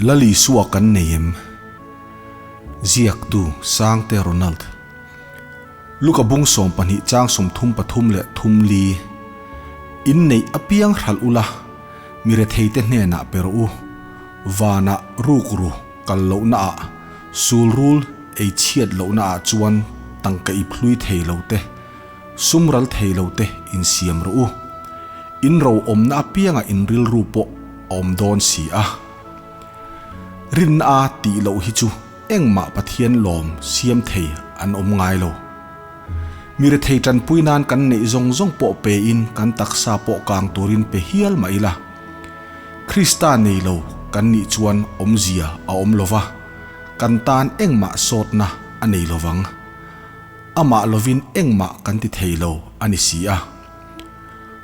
Lal Isua kan nei em? Ziaktu, Sangte Ronald. Luka bung 12 chang 33 leh thum li. In neih apiang hralh ula, mi retheite hnenah pe rawh u. Vanah rukru kal lohna ah, sulrul ei chhiat lohna ah chuan tangka ip hlui thei lo te, sum ral thei lo te insiam rawh u. In ro awmna apiangah in rilru pawh a awm dawn si a. Rinna a tih loh hi chu engmah Pathian lawm siam thei an awm ngai lo. Mi rethei tanpui nan kan neih zawng zawng pawh pe in kan taksa pawh kang turin pe hial mah ila. Krista nei lo kan nih chuan awmzia a awm lo va, kan tan engmah sawtna a nei lo vang. Amah lovin engmah kan ti thei lo a ni si a.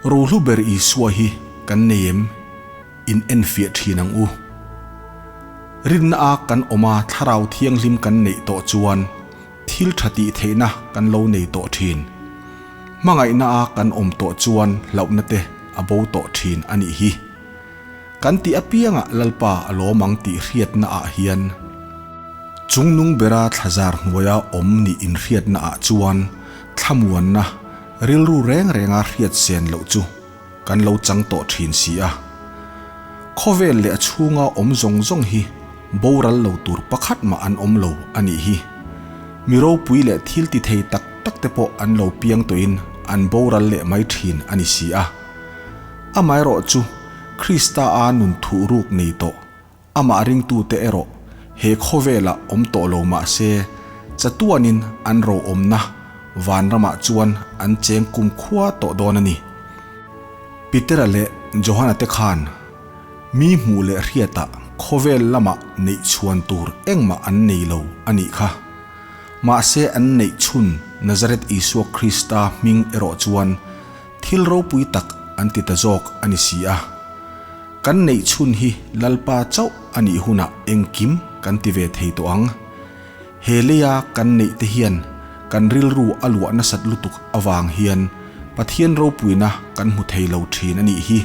Rohlu ber Isua hi kan nei em? In enfiah thin ang u. Rinna a kan awm a Thlarau Thianghlim kan neih tawh chuan thil tha tih theihna kan lo nei tawh thin. Hmangaihna a kan awm tawh chuan hlauhna te a bo tawh thin a nih hi. Kan tih apiangah Lalpa a lawm ang tih hriatna ah hian chungnung bera thlazar hnuaia awm nih inhriatna ah chuan thlamuanna rilru reng renga hriat sen loh chu kan lo chang tawh thin si a. Khawvel leh a chhunga awm zawng zawng hi boral lo tur pakhat mah an awm lo a nih hi. Mi ropui leh thil ti thei tak tak te pawh an lo piang tawhin an boral leh mai thin a ni si a. Amaherawh chu Krista a nun thuh ruk nei tawh Amah ringtute erawh he khawvelah awm tawh lo mah se, chatuanin an ro awmna vanramah chuan an cheng kumkhua tawh dawn a ni. Petera leh Johana te khan mi hmuh leh hriatah khawvel lamah neih chhuan tur engmah an nei lo a nih kha. Mahse an neih chhun Nazareth Isua Krista hming erawh chuan thil ropui tak an ti ta zawk a ni si a. Kan neih chhun hi Lalpa chauh a nih hunah engkim kan ti ve thei tawh ang. He leia kan neih te hian kan rilru a luah nasat lutuk avang hian Pathian ropuina kan hmu thei lo thin a nih hi.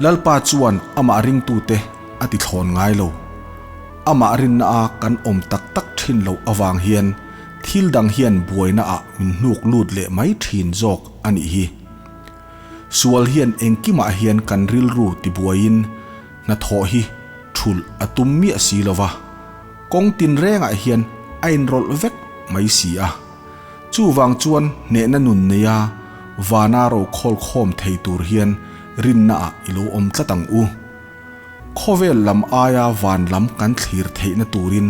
Lalpa chuan amah ringtute a ti thlawn ngai lo. Amah rinna a kan awm tak tak thin loh avang hian thil dang hian buaina ah min hnuk lut leh mai thin zawk a nih hi. Sual hian engkimah hian kan rilru tibuaiin hnathawh hi thulh a tum miah si lo va, kawng tinrengah hian a inrawlh vek mai si a. Chuvang chuan hnehna nun neia vana ro khawlkhawm thei tur hian rinnaah i lo awm tlat ang u. Khawvel lam aia van lam kan thlir theihna turin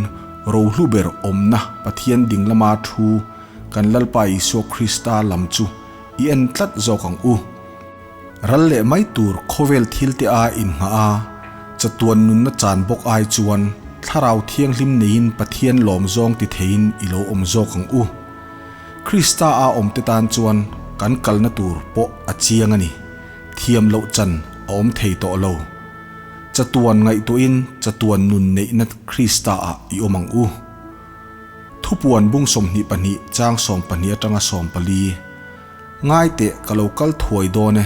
rohlu ber awmna Pathian dinglama thu kan Lalpa Isua Krista lam chu I en tlat zawk ang u. Ral leh mai tur khawvel thil te a inngah a, chatuan nunna chan bawk ai chuan Thlarau Thianghlim neiin Pathian lawm zawng ti theiin i lo awm zawk ang u. Krista a awm te tan chuan kan kalna tur pawh a chiang a ni. Thiam loh chan a awm thei tawh lo. Chatuan ngaihtuahin chatuan nun neihna Krista ah i awm ang u. Thupuan bung 22 chang 12 atanga 14, Ngai teh ka lo kal thuai dawn e,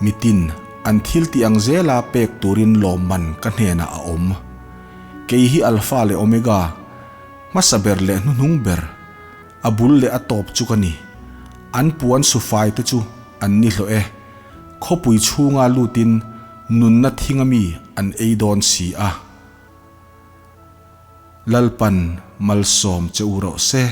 mitin an thil tih ang zela pek turin lawmman ka hnenah a awm. Kei hi Alpha leh Omega, hmasa ber leh hnuhnung ber, a bul leh a tawp chu ka ni. An puan sufai te chu an ni hlawh e, khawpui chhunga lutin nunna thinga mi an ei dawn si a. Lalpan malsawm che u rawh se.